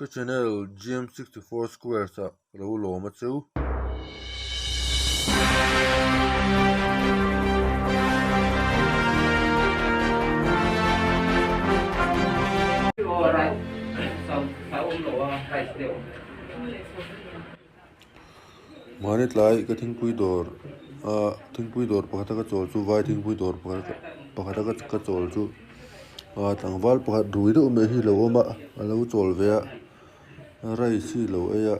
Ka channel GM64 Squares ah ka lo lawm a chu. Mahni tlai ka thingpui dawr a thingpui dawr pakhat a ka chawl chu vai thingpui dawr pakhat a ka chawl chu ah tlangval pakhat rui deuh mai hi a lo awm a a lo chawl ve a rice hi a lo ei a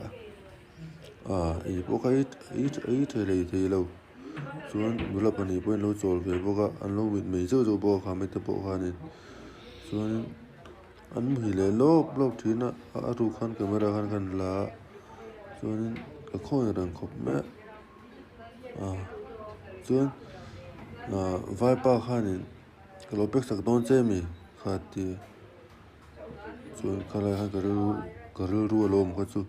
ah ei pawh kha ei ei tha hlei thei lo chuan nula pahnih pawhin an lo chawl ve bawk a an lo mit mei zeuh zeuh bawk a kha mite pawh khanin chuanin. An muhi leh lawp lawp thin a, a ruk khan camera khan ka han la a, chuanin ka khawi reng khawp mai a, ah chuan ah vaipa khanin ka lo pek sak dawn che mi kha ti a, chuan khalai khan ka rilru ka rilru a lo awm kha chu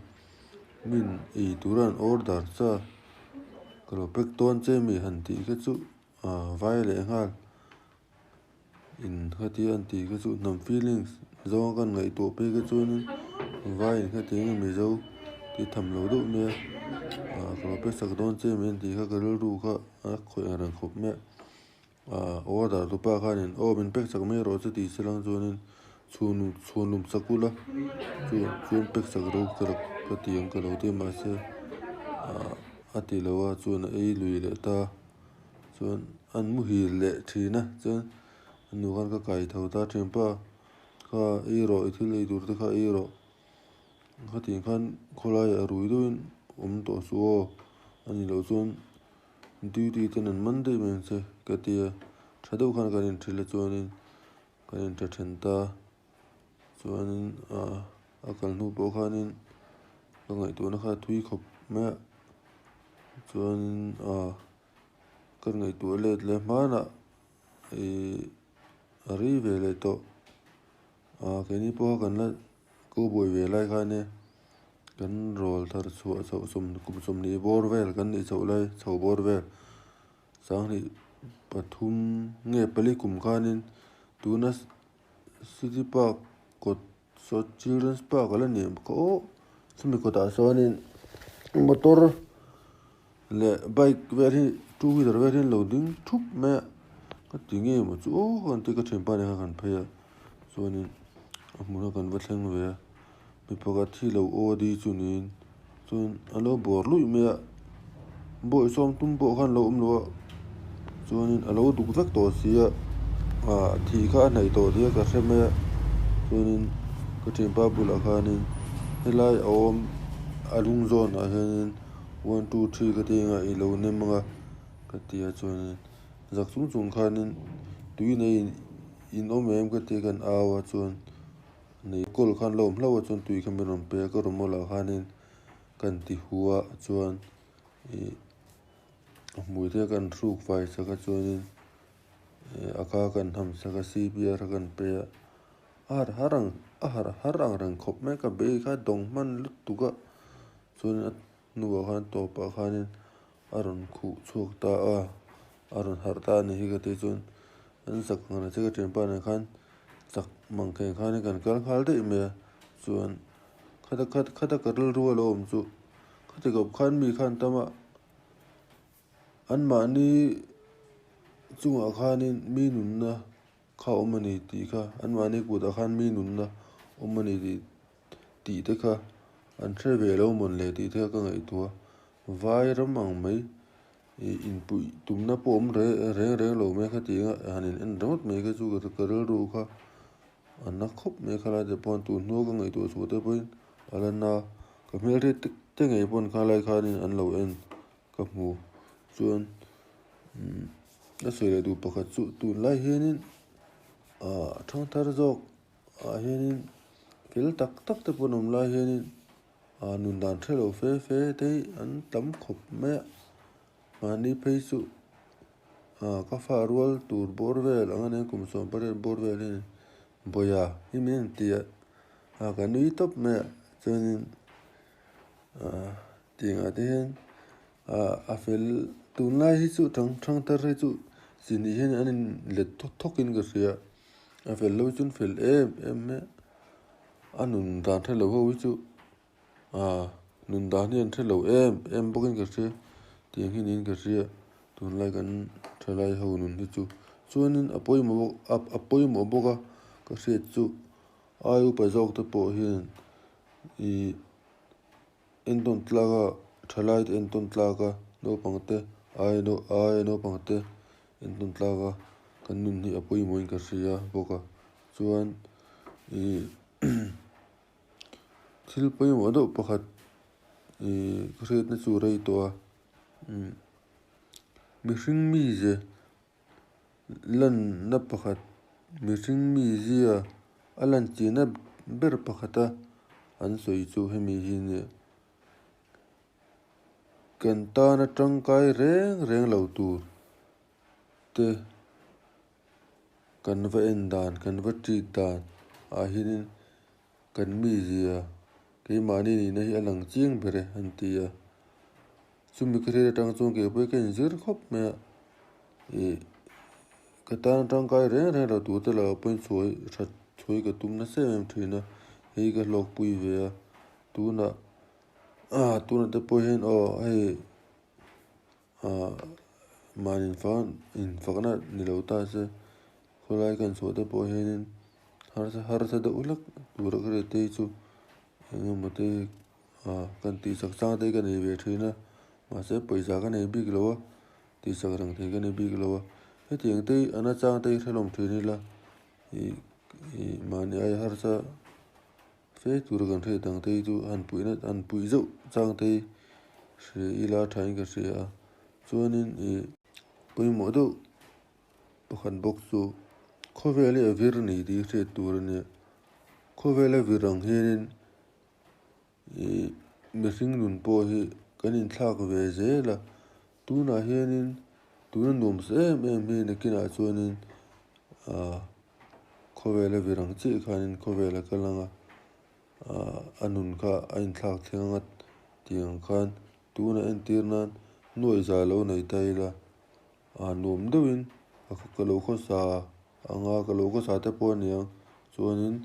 min ei tura an order cha ka lo pek dawn che mi han tih kha chu ah vai leh nghal. In khatia an tih kha chu hnam feelings zawnga kan ngaihtuah phei kha chuanin vai in khatiang nge mizo tih tham lo deuh mai a ah ka lo pe sak dawn che mai an tih kha ka rilru kha a khawih ang reng khawp mai a ah order tu pa khanin aw min pek sak mai rawh chu tih se lang chuanin chhun chhun lum sak ula chu chuan pek sak ro ka ka ti ang ka lo ti a mahse ah a ti lo a chuan a ei lui leh ta. Chuan an muhil leh thin a chuan a nu khan ka kai tho ta thin pa kha ei rawh i thil ei tur te kha ei rawh khatiang khan khawlaiah a rui deuhin awm tawh suh aw a nih loh chuan duty ten an man daih mai ang che ka ti a tha deuh khan kan inhrilh a chuanin kan intha then ta chuanin ah a kal hnu pawh khanin ka ngaihtuahna kha a thui khawp mai a chuanin ah. Ka ngaihtuah let leh hmanah ih a rei ve leh tawh ah keini pawha kan la cowboy ve lai khan e kan rawl thar chhuah chhoh sawm kum sawmhnih bawr vel kan nih chhoh lai chho bawr vel sanghnih pathum nge pali kum khanin tuna city park kawt saw children's park a la ni ang bawk a aw chumi kawtah sawnin motor leh bike vel hi two wheeler vel hi an lo ding thup mai a ka ti nge maw chu aw ka han ti a ka thianpa nen khan kan phei a chuanin a hmunah kan va thleng ve a mi pakhat hi lo aw di chu niin chuan a lo bawr luih mai a bawihsawm tum pawh khan a lo awm lo a chuanin a lo duk vek tawh si a ah thih kha a hnaih tawh tih a ka hre mai a chuanin ka thianpa bulah khanin helai a awm a lung zawnah hianin one two three ka ti anga i lo nem ang a ka ti a chuanin zak chung chung khanin tui nei in awm em ka ti a kan au a chuan. Nei kawl khan lo awm hlauh a chuan tui kha min rawn pe a ka rawmawl ah khanin kan ti hu a chuan ih a hmui te kan hruk fai sak a chuanin ih a ka kan ham sak a cpr kha kan pe a a harh har ang a harh har ang reng khawp mai ka bei kha dawng hman lutuk a chuan a hnuah khan tawpah khanin a rawn khuh chhuak ta a a rawn harh ta a ni hi ka tih chuan an zak ang reng che ka thianpa nen khan chak mang thei khan kan kal nghal daih mai a chuan khata khat khata ka rilru a lo awm chu khati khawp khan mi khan tam a anmahni chungah khanin mi nunna kha awm a ni tih kha anmahni kutah khan mi nunna awm a ni tih. Tih te kha an hre ve lo mawn le tih te kha ka ngaihtuah a, vai ram ang mai ih inpuih tumna pawh awm reng reng lo mai kha ti a han in en ringawt mai kha chu ka rilru kha a na khawp mai khalai te pawh tun hnua ka ngaihtuah chhuah te pawhin a la na ka hmelhriat te te ngei pawh khalai khanin an lo en ka hmu chuan umm ka sawi leh duh pakhat chu tunlai hianin ah thangthar zawk. Ah hianin fel tak tak te pawh an awm lai hianin ah nun dan hre lo fe fe te hi an tam khawp mai a mahni phei chu ah ka fa rual tur bawr vel ang ania kum 18 bawr vel hi bawia hi min han ti a ah ka nui tawp mai a chuanin ah tiangah te hian ah a fel tunlai hi chu thangthar hi chu chi ni hian an in let thawk thawk in ka hria. A fel lo chuan fel em em mai a. A nun dan hre lo ho hi chu ah nun dan hi an hre lo em em bawkin ka hria tiang hi niin ka hria tunlai kan thalai ho nun hi chu chuanin a pawimawh bawk a pawimawh bawk a ka hriat chu ai upa zawk te pawh hian ih entawn tlak a thalai te entawn tlak a naupang te ai ai naupang te entawn tlak a kan nun hi a pawimawh in ka hria bawk a chuan ih thil pawimawh deuh pakhat ih ka hriatna chu rei tawh a mihring mize lanna pakhat mihring mizia a lan chihna ber pakhata an sawi chu hemi hi nia kan tana tangkai reng reng lo tur te. Kan va en dan, kan va treat dan ah hianin kan mizia keimahni nihna hi a lang chiang ber e an ti a. Chumi ka hriat atang chuan keipawh hi ka inzir khawp mai a, ih ka tan tangkai reng reng lo tur te lo pawhin chhuai that chhuai ka tum nasa em em thin a, hei ka hlawkpui ve a, tunah ah tunah te pawh hian aw hei. Ahh mahni infakna ni lo ta se khawlai kan chhuah te pawh hianin harsa harsa deuh hlek tur a ka hriat te hi chu eng emaw te ah kan tih chak chang te hi ka nei ve thin a mahse pawisa ka nei bik lo a tih chak reng thei ka nei bik lo a hetiang te hi a nachang te hi hrelawm thin ila ih ih mahni aia harsa Fe tur kan hriat ang te hi chu han puihna han puih zeuh chang te hi hre ila thain ka hria a chuanin ih pawimawh deuh pakhat bawk chu khawvel hi a vir ni tih hriat tur a nia khawvel a vir ang hianin ih mihring nun pawh hi kan inthlak ve zel a tunah hianin tuna nuam sa em em hi nakinah chuanin ah. Khawvela vir ang chiah khanin khawvela kal anga a nun kha a inthlak thleng anga tih ang khan tunah entir nan nuaih za lo nei ta ila a nuam deuhin ka lo khawsa anga ka lo khawsa te pawh a ni ang chuanin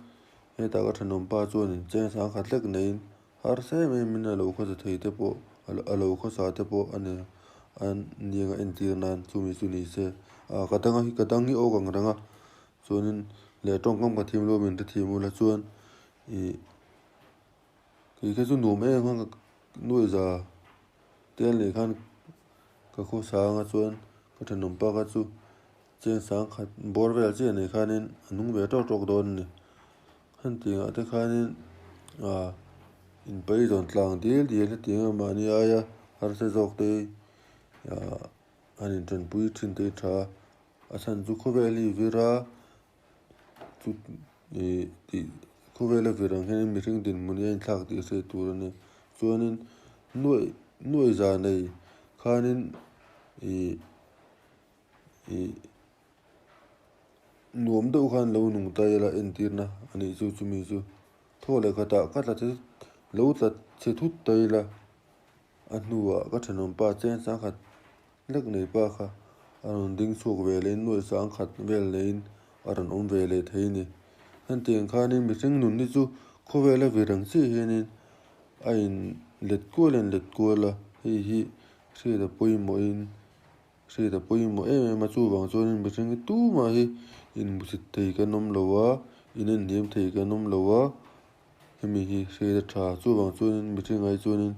hetah ka thenawmpa chuanin cheng sangkhat hlek neiin harsa em em in a lo khawsa thei te pawh a lo khawsa te pawh a ni a niang a entir nan chumi chu ni se ah ka dang a ka dang hi awk ang reng a chuanin leh tawngkam ka thiam lo min hrethiam ula chuan ih kei kha chu nuam em em a nuaih za te an leh khan ka khawsa anga chuan ka thenawm pa kha chu cheng sangkhat bawr vel chiah nei khanin a nung ve tawk tawk dawn a ni. Hetiang ah te khanin ah inpai zawn tlang dil dil hetiang a mahni aia harsa zawk te ah an intanpui thin te hi tha a, a chhan chu khawvel hi vir a chu ih tih khawvel a vir ang hian mihring dinhmun hi a inthlak tih hriat tur a ni chuanin nuaih nuaih za nei khanin ih ih. Nuam deuh khan lo nung ta ila entirna a nih chu chumi chu thaw leh khatah ka tla che lo tla che thut ta ila a hnuah ka thenawm pa cheng sangkhat lek nei pa kha a rawn ding chhuak ve leh in nuaih sangkhat vel neiin a rawn awm ve leh thei a ni. Hetiang khanin mihring nun hi chu khawvela vir ang chiah hianin a in let kual a in let kual a hei hi hriat a pawimawhin Hriat a pawimawh em em a, chuvang chuanin mihring hi tumah hi inhmusit thei kan awm lo a, inenhniam thei kan awm lo a, hemi hi hriat a tha. Chuvang chuanin mihring ai chuanin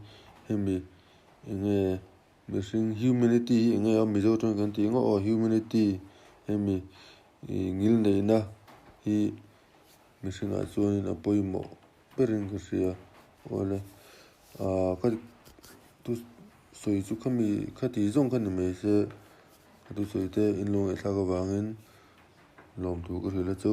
hemi enge mihring humanity hi enge a Mizo tawng kan tih ngawh aw humanity hemi ih ngil neihna hi mihringah chuanin a pawimawh berin ka hria awle ah ka thu sawi chu khami khati zawng kha ni mai se ka thusawi te in lo ngaihthlak avangin lawmthu ka hrilh a chu.